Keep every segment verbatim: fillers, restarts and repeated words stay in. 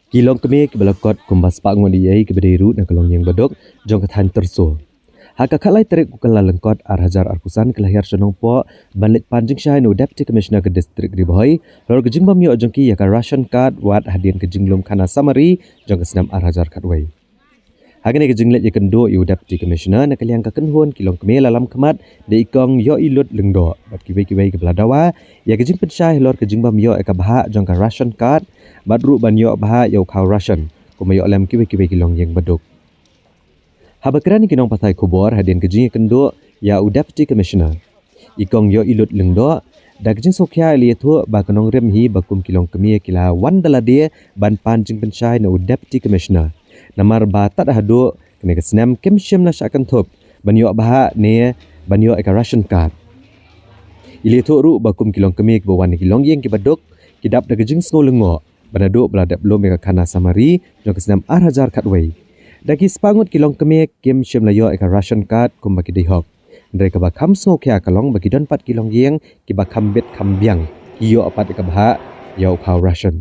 Ki longkmie kiba la kot kumba spah ngut ïa kiba dei ruh na ka longïing baduk jong ka thaiñ Tyrso. Ha ka khatlai tarik u Kyllalyngkot ar hajar arphew san ki la hiar sha Nongpoh ban leit pan jingshai na u Deputy Commissioner ka District Ri Bhoi halor ka jingbym ïoh jong ki ïa ka ration card wat hadien ka jinglum khana samari jong ka snem ar hajar khatwei. Ha kane ka jingleit ïakynduh ïa u Deputy Commissioner na ka liang ka kynhun ki longkmie la lam khmat da i Kong Ïohilut Lyngdoh bad kiwei kiwei kiba la dawa ïa ka jingpynshai halor ka jingbym ïoh ïa ka bhah jong ka ration card bad ruh ban ïoh bhah ïa u khaw ration kumba ïoh lem kiwei kiwei ki longïing baduk. Haba kren ïa ki nongpathai khubor hadien ka jingïakynduh ïa u Deputy Commissioner, i Kong Ïohilut Lyngdoh da ka jingsngewkhia i la ïathuh ba ka nongrim hi ba kum ki longkmie ki la wan da lade ban pan jingpynshai na u Deputy Commissioner. Namar ba tad haduh kane ka snem kim shym la shah kynthup ban ïoh bhah ne ban ïoh ïa ka ration card. I la ïathuh ruh ba kum ki longkmie kiba wan na ki longïing kiba duk ki dap da ka jingsngew lyngngoh ba naduh ba la dep lum ïa ka khana samari jong ka snem ar hajar khatwei. Da ki spah ngut ki longkmie kim shym la ïoh ïa ka ration card kumba ki dei hok. Hynrei kaba kham sngewkhia ka long ba ki don pat ki longïing kiba kham bit kham biang ki ïoh pat ïa ka bhah ïa u khaw ration.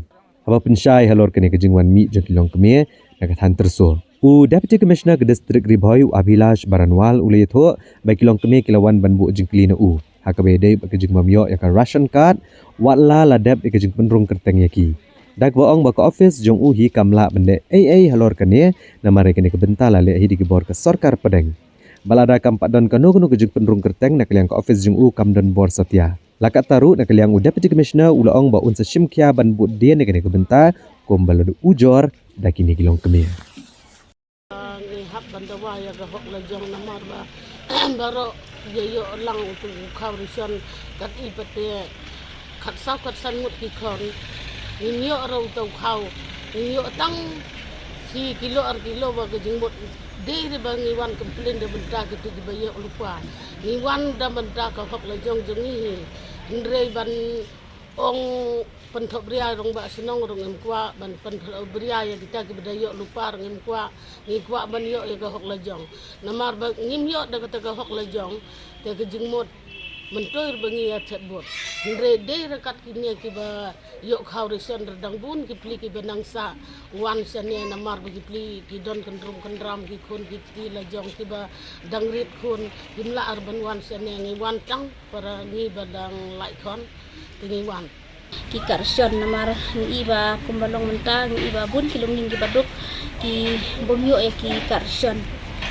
Haba pynshai halor kane ka jingwan mih jong ki longkmie na ka thaiñ Tyrso, u Deputy Commissioner ka District Ri Bhoi u Abhilash Baranwal u la ïathuh ba ki longkmie ki la wan ban buh jingkylli na u ha kaba ïadei bad ka jingbym ïoh ïa ka ration card wat la la dep ïa ka jingpynrung kyrteng ïa ki. Da kaba ong ba ka office jong u hi kam lah ban leh ei ei halor kane namar ïa kane ka bynta la leh hi da ki bor ka sorkar pdeng. Ba lada kam pat don kano kano ka jingpynrung kyrteng na ka liang ka office jong u kam don bor satia. La katta ruh na ka liang u Deputy Commissioner u la ong ba un sa shim khia ban bud dien ïa kane ka bynta kumba la ujor da kine ki longkmie. Ngi hap ban dawa ïa ka hok lajong namar ba baroh ïa ïoh lang utu u khaw ration kat i pat te khatsaw khatsan ngut ki khon. Ngim ïoh ruh utu u khaw, ngim ïoh tang shi kilo ar kilo ba ka jingmut. Dei re ba ngi wan complain da bynta kitu kiba ïoh lypa. Ngi wan da bynta ka hok lajong jong ngi hi. Hynrei ban ong pynthohbria rong ba shnong rong em kwah, ban pynthohbria ïa kita kiba da ïoh lypa rong em kwah, ngi kwah ban ïoh ïa ka hok lajong. Namar ba ngim ïoh da kata ka hok lajong, te ka jingmut myntoi ba ngi ïa chet bot. Hynrei dei re kat kine kiba ïoh khaw ration re dang bun ki pli kiba nang sa wan shane namar ba ki pli ki don kynrum kynram ki khun ki kti lajong kiba dang rit khun kim lah ar ban wan shane ngi wan tang para ngi ba dang laitkhon te ngi wan. Ki card ration namar ngi i ba kumba long mynta ngi i ba bun ki longïing kiba duk ki bym ïoh ïa ki card ration.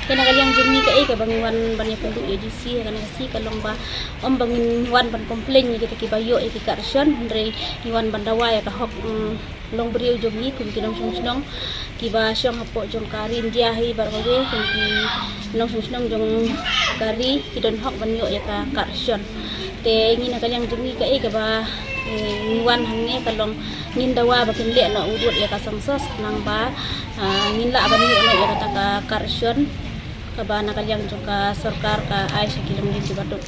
Te na ka liang jong ngi kaei kaba ngi wan ban ïakynduh ïa DC ha kane ka sngi ka long ba ym ba ngin wan ban complain ïa kita kiba ïoh ïa ki card ration hynrei ngi wan ban dawa ïa ka hok, mm, long briew jong ngi kum ki nongshong shnong kiba shong hapoh jong ka ri India hi baroh kawei kum ki nongshong shnong jong ka ri ki don hok ban ïoh ïa ka card ration. Te ngi na ka liang jong ngi kaei kaba, eh, ngi wan hangne ka long ngin dawa ba kin leh noh u dud ïa ka census khnang ba, ah, ngin lah ban ïoh noh ïa kata ka card ration kaba na ka liang jong ka sorkar ka ai sha ki longïing kiba duk.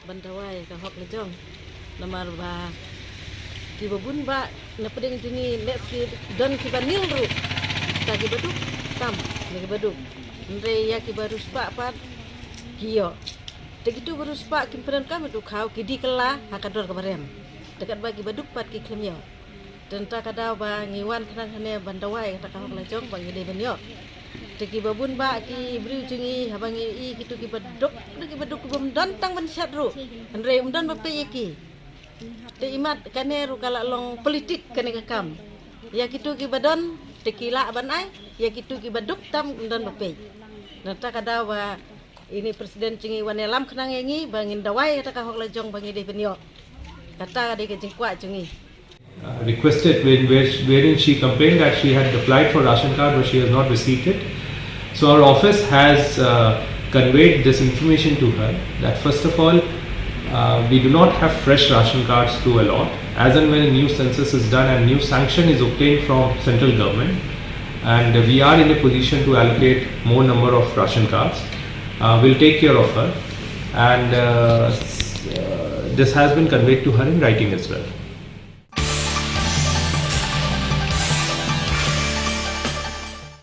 Ban dawa ïa ka hok lajong namar ba kiba bun ba na pdeng jong ngi leh ki don kiba nil ruh. Te kiba duk tam na kiba duk. Hynrei ïa kiba riewspah pat ki ïoh. Te kitu ba riewspah kim pyndonkam ïa utu u khaw ki die kylla ha ka dor kaba rem. Te katba kiba duk pat ki khlem ïoh. Te nangta ka daw ba ngi wan khnang hangne ban dawa ïa kata ka hok lajong ba ngi dei ban ïoh. Te kiba bun ba ki briew jong ngi haba ngi i kitu kiba duk, kiba duk kibym don tang ban shat ruh. Hynrei ym don ba peit ïa ki. Te imat kane ruh ka la long politik kane ka kam. Ïa kitu kiba don te ki lah ban ai, ïa kitu kiba duk tam ym don ba peit. Nangta ka daw ba ine president jong ngi wan ïalam khnang ïa ngi ba ngin dawa ïa kata ka hok lajong ba ngi dei ban ïoh. Kata ka dei ka jingkwah jong ngi. Uh, requested when, where, wherein she complained that she had applied for ration card but she has not received it. So our office has uh, conveyed this information to her that first of all, uh, we do not have fresh ration cards to allot. As and when a new census is done and new sanction is obtained from central government, and we are in a position to allocate more number of ration cards, uh, we'll take care of her. And uh, s- uh, this has been conveyed to her in writing as well.